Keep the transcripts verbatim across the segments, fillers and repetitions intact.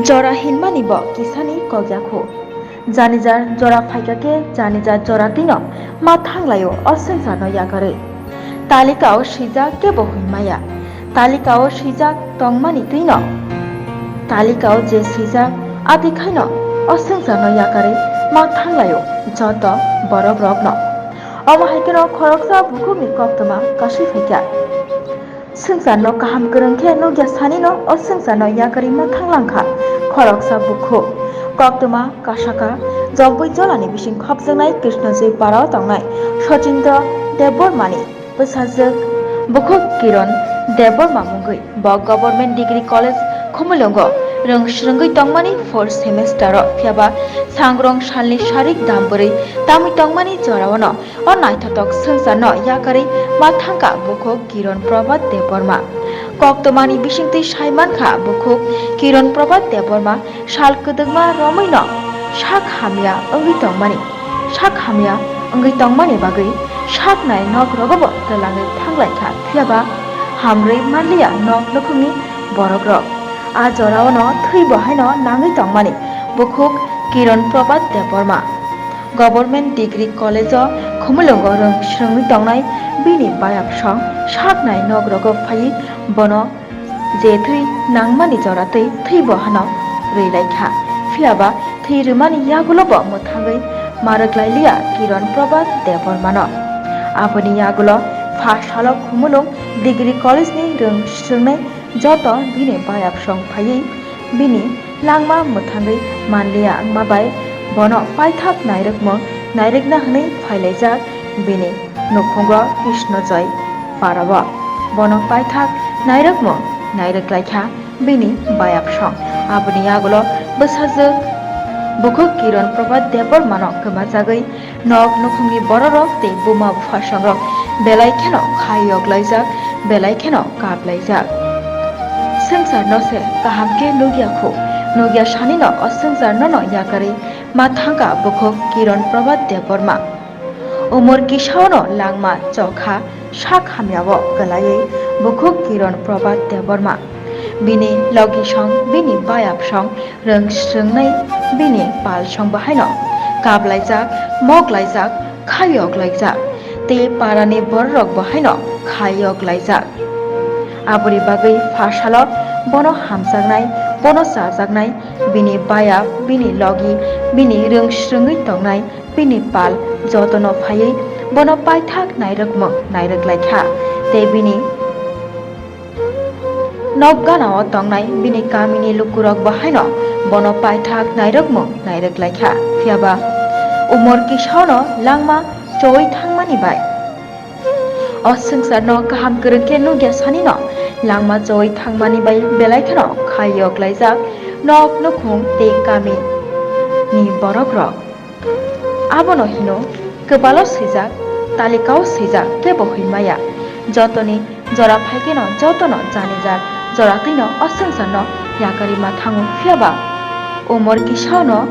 Jora hinmani bo kisani kokjakhu. Janijar jora phaikha khe janijar jora twino ma thanglaio o swngcharno yakarwi. Talikao swijak kebo hwnmaya. Talikao swijak tongmani twino. Talikao je swijak, ati khaino o swngcharno yakarwi ma thanglaio joto borokrokno. Omo hai kheno khoroksa bukhukni koktwma kasui phaikha. Swngcharno kaham kwrwng khe nukya sanino o swngcharno yakarwi ma thanglangkha khoroksa bukhuk. Koktwma kasaka Jombui jolani bising khopjaknai Krishnajoi parao tongnai Sachindra Debbarmani bwsajwk bukhuk Kiran Debbarma mungwi. Bo Government Degree College Khumulwngo rwng swrwngwi tongmani fourth semester o, phiyaba sangrong salni sarik dam bwrwi tamwi tongmani jorao no o naithothok swngcharno yakarwi ma thangkha bukhuk Kiran Prabhat Debbarma. Koktwmani bisingtwi sai mankha bukhuk Kiran Prabhat Debbarma sal kwdwkma romwino sak hamya wngwi tongmani. Sak hamya wngwi tongmani bagwi saknai nok rogobo twlangwi thanglaikha, phiyaba hamrwi manliya nok nukhungni borokrok. A jorao no thwibo haino nangwi tongmani bukhuk Kiran Prabhat Debbarma. Government Degree College o Khumulwngo rwng swrwngwi tongnai bini bayapsong saknai nok rogo phaiwi bono je thwi nangmani jora twi thwibo hano rwi lai kha. Phiyaba thwi rwmani yagulo bo mwthangwi ma rwklai liya Kiran Prabhat Debbarmano. Aboni yagulo pha salo Khumulwng Degree College ni rwng swrwngnai joto bini bayapsong phaiwi bini langma mwthangwi manliya wngma bai bono paithak nairwkmung nairwkna hwnwi phailaijak bini nukhungo Krishnajoi parao. Bono paithak nairwkmung nairwklaikha bini bayapsong. Aboni yagulo bwsajwk bukhuk Kiran Prabhat Debbarmano kwmajagwi nok nukhungni bororok tei buma bupharsongrok belai kheno khaiyok laijak, belai kheno kap laijak. Swngcharno se kaham khe nukya khu, nukya sanino o swngcharno no yakarwi ma thangkha bukhuk Kiran Prabhat Debbarma. Umor kisaono langma chokha sak hamyao kwlaiwi bukhuk Kiran Prabhat Debbarma. Bini logisong, bini bayapsong, rwng swrwngnai bini palsong bahaino kaplaijak, moklaijak, khayoklaijak, tei parani bororok bahaino khayoklaijak. Aboni bagwi pha salo bono hamjaknai, bono chajaknai, bini bayap, bini logi, bini rwng swrwngwi tongnai, bini pal jotono phaiwi bono paithak nairwkmung nairwklaikha, tei bini nok ganao tongnai bini kamini lukurok bahaino bono paithak nairwkmung nairwklaikha. Phiyaba umor kisaono langma chowi thangmani bai o swngcharno kaham kwrwng khe nukya sanino langma chowi thangmani bai belai kheno khayoklaijak nok nukhung tei kami ni borokrok. Abono hino kwbalo swijak, talikao swijak, kebo hwnmaya. Jotoni jora phaikeno jotono jani jar jora twino o swngcharno yakarwi ma thango, phiyaba umor kisaono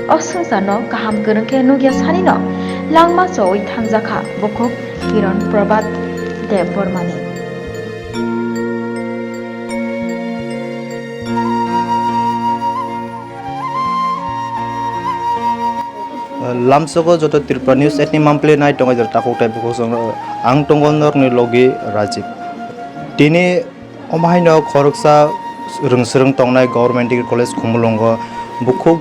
o swngcharno kaham kwrwng khe nukya sanino langma chowi thangjakha bukhuk Kiran Prabhat Debbarmani. Lamsogo joto Tripura News eight ni mampli nai tongo, jora takhuk tai bukhuk song, ang tongo norokni logi Rajib. Tini omo haino khoroksa rwng swrwng tongnai Government Degree College Khumulwngo bukhuk,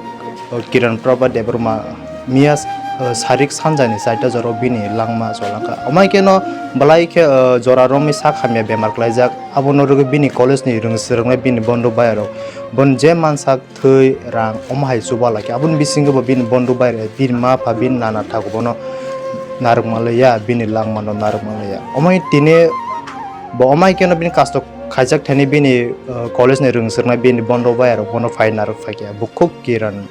uh, Kiran Prabha Debbarma miya, uh, sarik sanjani chaita jora bini langma cholangkha. Omo hai kheno belai khe, uh, jora romwi sak hamya bemar klaijak. Abono rwgwi bini college ni rwng swrwngnai bini bondhu bayarok. Bon je mansak thwi, rang, omo hai chuba lai khe. Aboni bisingo bo bini bondhu bai rw, bini ma pha, bini nana thago bono narwk manliya, bini langmano narwk manliya. Omo hai tini bo omo hai kheno bini kasto khaijak thani bini, uh, college ni rwng swrwngnai bini bondhu bai rw bono phai narwk phaikha. Bukhuk Kiran,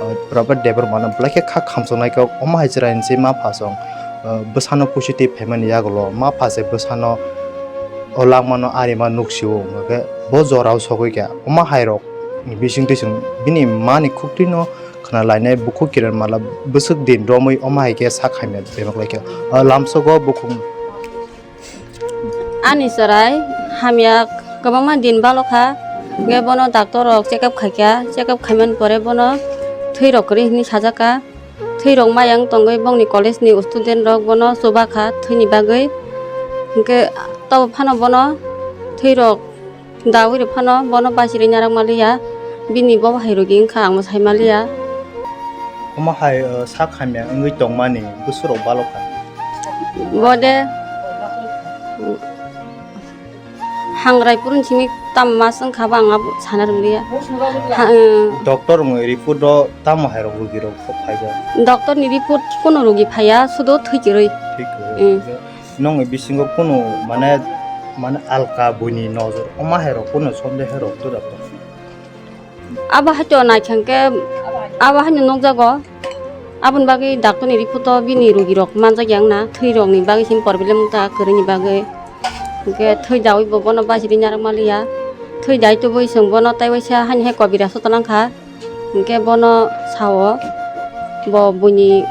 uh, Robert Debbarmano belai khe kha khamsoknai khe omo hai chwraini se ma pha song, uh, bwsano positive phaimani yagulo ma pha se bwsano o langmano arima nuksio hwnkhe bo jorao sogwi kha. Omo hai rok bising twi chwng bini mani khuktwino khna lainai, bukhuk Kiran mala bwswk din romwi omo hai khe sak hamya bebak lai kha. O lamsogo bukhuk. Ani chwrai hamya kwbangma din balo kha, Hingke bono doctor rok check up khaikha, check up khaimani pore bono thwi rok kwrwi hinwi sajak kha. Thwi rok maya wng tongwi bongni college ni student rok bono chuba kha thwini bagwi. Hingke tobo phano bono thwi rok dawi rok phano bono bachirwi narwk maliya, bini bobo hai rogi wngkha ang bo sai maliya. Omo hai, uh, sak hamya wngwi tongmani bwswk rok balokha. Bo de, Hangrai purun simi tam mas wngkha ba ang abo sana rwliya. Ha, eh. Doctor ni report o tamo hai rok rogi rok kok phaijak? Doctor ni report kono rogi phaiya, sudo thwi kwrwi. Thwi kwrwi. Mm. Nongni bisingo kono mane, mane alka buini nojor omo hai rok kono sonde hai rok to doctor. Abo haito naithangkhe abo haino nukjago. Aboni bagwi doctor ni report o bini rogi rok manjakya wngna, thwi rokni bagwi simi problem wngkha kwrwini bagwi. Hwnkhe thwi dawi bo bono bachirwi narwk maliya. Thwi dai tubui chwng bono tei waisa haino hai kobiraj o twlang kha. Hwnkhe bono sao bo buini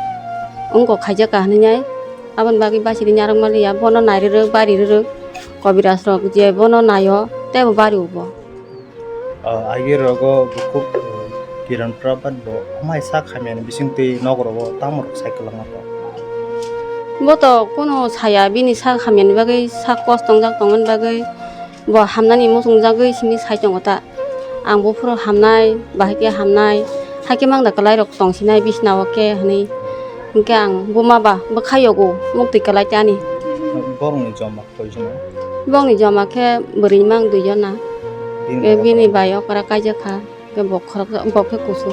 wngkok khaijak kha hinwi nai. Aboni bagwi bachirwi narwk maliya, bono nai rwrwk bari rwrwk kobiraj rok je bono naio tei bo bari o bo. Ah, agi rogo bukhuk, eh, Kiran Prabhat bo amai sak hamya ni bising twi nok rogo tamo rok sai kwlangma bo? Bo to kono saya bini sak hamya ni bagwi sak kos tongjak tongmani bagwi bo hamnani muchung jagwi simi sai tongo ta. Ang buphuru hamnai, bahai khe hamnai, hai khe mangda kwlai rok tong sinai bisna o khe hinwi. Hinkhe ang buma ba bwkha yogo muktwi kwlai tei ani. Borokni joma. Koi jona? Bongni joma khe bwrwi mang dui jona. Bini Eh, bai bini okra? Bai okra kaijak kha. Khe bok khorok, bok khe kusu.